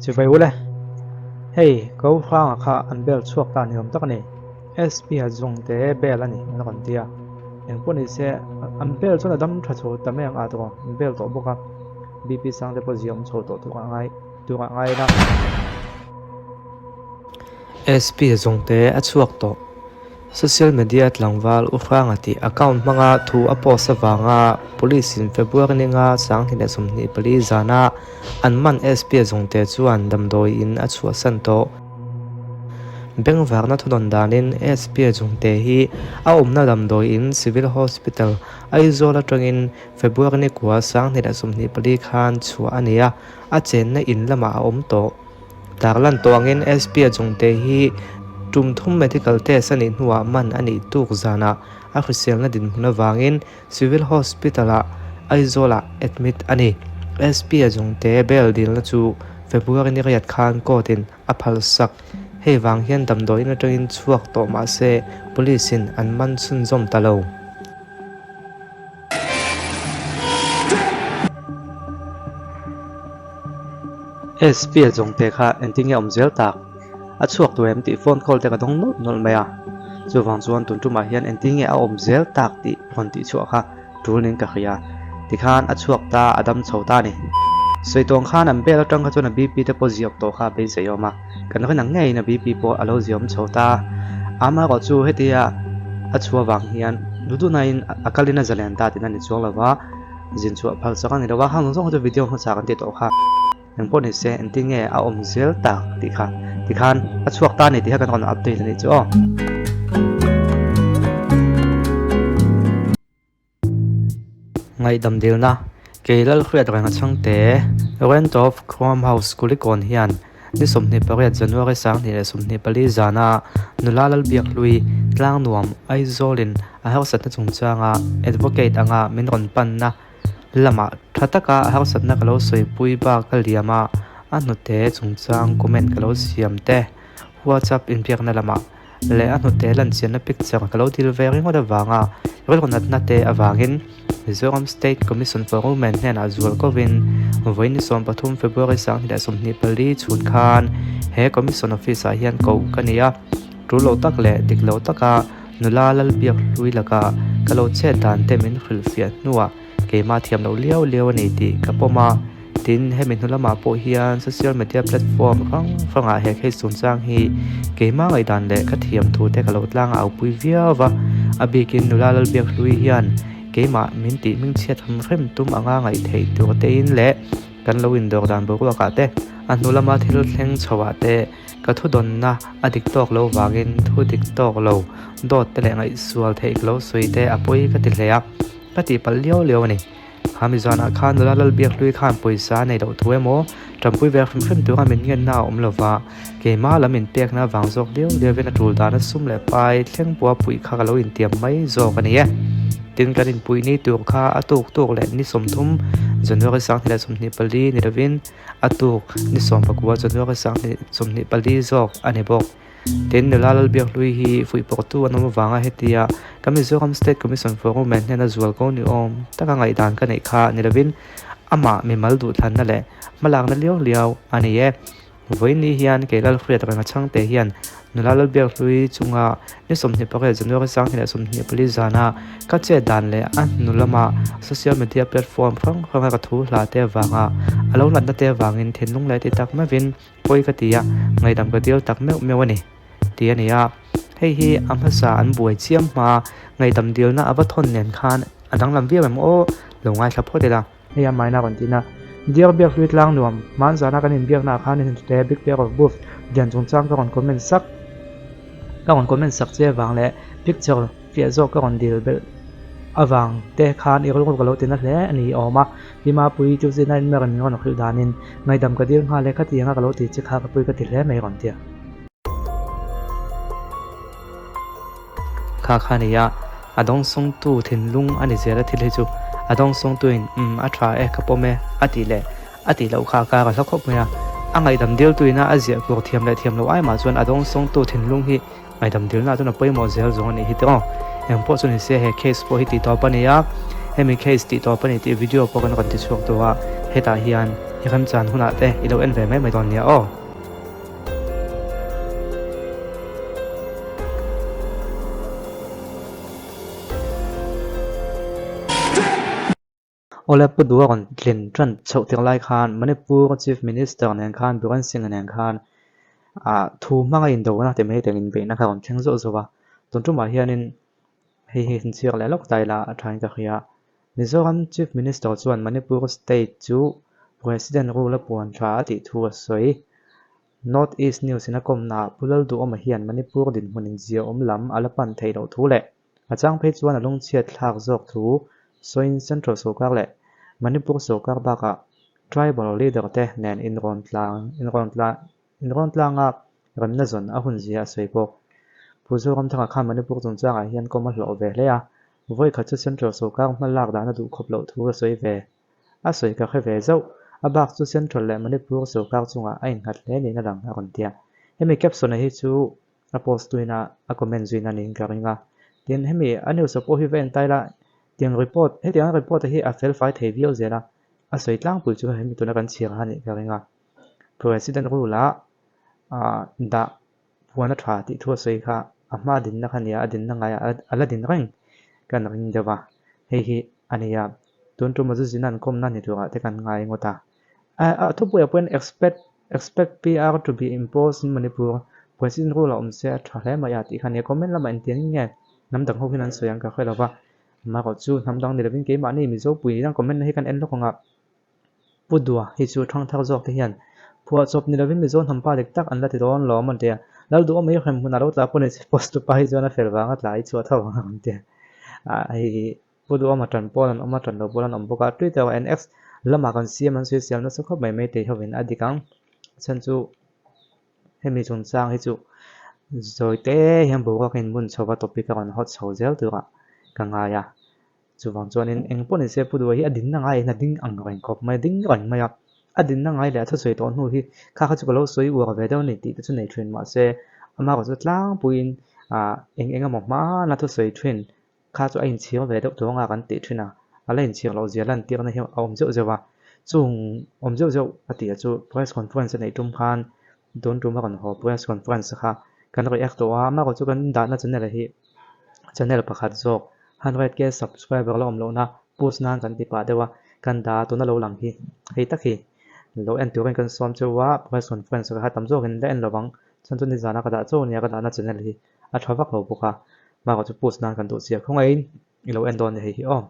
Chivai ule, hei ko hranga kha an bel chhuak ta ni awm tak a ni. SP a zungte bel a ni an rawn ti a. Eng pawh ni se, an bel chuan a dam tha chho ta mai ang a tawh an bel tawh bawk a. BP sang te pawh ziaawm chho tawh tur a ngai tur a ngai ila. SP zungte a chhuak tawh. Social media tlangval U Hranga tih account hmanga thu a post avanga Police in February ninga 2024 zana an man SP zungte chuan damdawi in a chhuahsan tawh. Bengvarna thudawn danin SP zungte hi a awmna damdawi in Civil Hospital, Aizawl atangin February ni kua 2024 khan chhuah a ni a, a chenna in lamah a awm tawh. Tarlan tawh angin SP a chungte hi tum thum medical test a nih hnuah man a nih tuk zanah a hriselna dinhmun avangin Civil Hospital-ah Aizawl-ah admit a ni. SP a chungte bail dilna chu February ni riat khan court-in a phalsak. Hei vang hian damdawiin atangin chhuak tawh mah se police-in an man chhunzawm ta lo. SP a zawngte kha engtin nge awm zel tak? A chhuak duh em tih phone call te ka dawng nawlh nawlh mai a. Chuvang chuan tun tumah hian engtin nge a awm zel tak tih rawn tih chhuah kha tul niin ka hria. Tikhan a chhuak ta, a dam chho ta a ni. Sawi tawng khan an bel atang kha chuan a BP te pawh ziak tawh kha a beisei awm a. Kan rin ang ngeiin a BP pawh a lo ziawm chho ta. Amaherawh chu hetia a chhuah vang hian duhduhnain a kalin a zalen ta tihna a ni chuang lo va. Zin chhuah phal chak a ni lo a, hang zawng zawng chu video hmasa kan ti tawh kha. Engpawh ni se engtin nge a awm zel tak tih kha tikhan a chhuak ta a ni tih kha kan rawn update a nih chu aw. Ngaihdam dilna, Kei Lalhriat Renga Chhangte, Rent of Chrome House Kulikawn hian Ni 28 January 2024 zana nula Lalbiakhlui Tlangnuam Aizawlin a harsatna chungchanga advocate anga min rawn panna lamah tha taka a harsatna ka lo sawipui bak a liam a, a hnute chungchang comment ka lo siam te, WhatsApp inbiakna lamah leh a hnute lanchianna picture ka lo dil ve ringawt avanga rilru natna te avangin Mizoram State Commission for Women hnenah zual kovin vawiin 13 February 2024 chhun khan he Commission Office ah hian koh ka ni a, tul lo tak leh dik lo taka nula Lalbiakhlui laka ka lo chet dan te min hrilhfiah hnuah Keimah thiam loh liau liau a ni tih ka pawm a, tin hemi hnu lamah pawh hian social media platform hrang hrangah he case chungchang hi keimah ngaihdan leh ka thiam thu te ka lo tlang a aupui viau va, a bikin nula Lalbiakhlui hian keimah min tih hmingchhiat hrim hrim tum anga ngaih theih tur tein leh kan lo indawr dan boruakah te a hnu lama thil thleng chhoah te ka thudawnna a dik tawk lo vangin thu dik tawk lo dawt te leh ngaihsual theih ka lo sawi te a pawi ka ti hle a. Ka tih palh liau liau a ni. Kha mi zanah khan nula Lalbiakhlui khan pawisa a nei loh thu emaw, ṭampui ve hrim hrim tura min ngenna a awm lo va, keimah lam inpekna vang zawk liau liauin a ṭul dana sum leh pai thleng pua puih kha ka lo intiam mai zawk a ni e. Tin, kan inpuih ni tur kha a tuk tuk leh ni 30 January 2024 ni lovin a tuk ni 19 January 2024 zawk a ni bawk. Tin, nula Lalbiakhlui hi fuihpawhtu an awm avanga hetia ka Mizoram State Commission for Women hnena zual ko ni awm taka ngaihdan ka neih kha ni lovin amah mimal duhthlanna leh hmalakna liau liau a ni e. Vawiin hian kei Lalhriat Renga Chhangte hian nula Lalbiakhlui chunga ni 28 January 2024 zana ka chet dan leh a hnu lama social media platform hrang hranga ka thu hla te avanga a lo natna te avangin thinlung leh ti tak meuhin Pawi ka ti a, ngaihdam ka dil tak meuh meuh a ni, ti a ni a. Hei hi a hmasa an buai chiam hma, ngaihdam dilna a va thawn nen khan a danglam viau em aw, lo ngaithla phawt ila. Hei a maina rawn tihna, Dear Biakhlui tlang nuam, hmanzana kan inbiaknaah khan in hnute Big Pair of Booth lian chungchang ka rawn comment sak, ka rawn comment sak che avang leh picture fiah zawk ka rawn dil belh avang te khan i rilru ka lo tina hle a ni awm a. Pi Mapui Tuesday night mare min rawn hrilh danin ngaihdam ka dil nghal e khati anga ka lo ti che kha ka pui ka ti hle mai rawn tia. Kha kha nia, a dawngsawngtu thinlung a ni zel a thil hi chu a dawngsawngtuin umm a tha e ka pawm e a tih leh a tih loh kha kar a hla khawp mai a. A ngaihdam diltuina a ziah kur thiam leh thiam loh ai mah chuan a dawngsawngtu thinlung hi Ngaihdam dilna chuan a pawimawh zel zawng a nih hi tawh. Engpawh chu ni se he case pawh hi tih tawp a ni a. Hemi case tih tawp a ni tih video pawh kan rawn ti chhuak tawh a, hetah hian i remchan hunah te i lo en ve mai mai dawn nia aw. Awle Pu Dua rawn tlin tan chhoh tir lai khan Manipur Chief Minister nen khan Biren Singh nen khan ah thu hmanga indona ti mai teng inbeihna kha rawn thleng zawh zawh a. Tun tumah hianin hei hi inchhiar leh lawk ta ila a thain ka hria. Mizoram Chief Minister chuan Manipur State chu President rule a puan tha a tih thu a sawi. North East News in a kawmnaah Pu Lalduhawma hian Manipur dinhmun inziahawm lam a la pan theih loh thu leh A chang phei chuan a lungchhiat thlak zawk thu sawiin Central sawrkar leh Manipur sawrkar bakah Tribal leader te nen inrawn tlanga remna zawn a hun zia a sawi bawk. Pu Zoramthanga khan Manipur chungchangah hian kawm a hlawh ve hle a, vawi khat chu Central sawrkar hma lak dan a duh khawp loh thu a sawi ve. A sawi ka hre ve zauh. A bak chu Central leh Manipur sawrkar chungah a innghat hle niin a lang a rawn ti a. Hemi caption-a hi chu A post tuina a comment zuina niin ka ring a. Tin, hemi a news ah pawh hi va en ta ila, tiang report, hetiang report hi a fel fai thei viau zel a, a sawi tlangpui chu hemi tuna kan chhiar a nih ka ring a. President rule ah ah dah puan a tha tih thu a sawi kha a hma dinna kha nia, a dinna ngaiah a la din reng kan ring deuh a, hei hi a nia. Tun tum a zu zin an kawmna ni turah te kan ngai ngawt a. A thupuiah pawhin expect Expect PR to be imposed in Manipur, President rule a awm se a tha hle mai a tih kha nia comment lamah engtiang in nge hnam dang ho hian an sawi ang ka hre lo va, amaherawh chu hnam dang ni lovin keimahni Mizo pui niin an comment na hi kan en lawk ang a, Pu Dua hi chu thangthar zawk te hian phuahchawp ni lovin Mizo hnam pa dik tak an la ti dawn lawm an ti a, Lalduhawm mai hrem hmun a lo tla pawh ni se post tupa hi chuan a fel vang a tla i chhuah tho ang an ti a, hei hi Pu Duhawma tan pawl an awm a, tan lo pawl an awm bawk a. Twitter ah NX lamah kan siam an sawi siam nasa khawp mai mai tei hovin a dik ang. A chhan chu hemi chungchang hi chu zawi te hian boruak a inbun chho va topic a rawn hawt chho zel turah ka ngai a. Chuvang chuanin eng pawh nise Pu Duha hi a dinna ngaiin a ding ang reng khawp mai, a ding reng mai a. A dinna ngai leh a thusawi tawh hnu hi kha kha chu ka lo sawi uar ve deuh a ni tih te chu nei thin mahse amaherawh chu tlangpuiin ah eng eng emaw hmana thusawi thin Kha chu a inchhir ve deuh tur anga kan tih thin a, a la inchhir loh zia lantirna hi a awm zeuh zeuh a, chung awm zeuh zeuh a tih chu press conference a neih tum khan tun tum a rawn haw press conference kha kan react tawh a, amaherawh chu kan dahna channel hi channel pakhat zawk 100k subscriber la awm lohna post nan kan ti pah deuh a, kan dah a tuna lo lang hi hei tak hi lo en turin kan sawm cheu a, press conference kha tam zawkin la en lovang chuan chu nizana ka dah chauh ania ka dahna channel hi a tha vak lo bawk a. Hmaah chu post nan kan duh chiah khawngaihin i lo en dawn ni hei hi aw.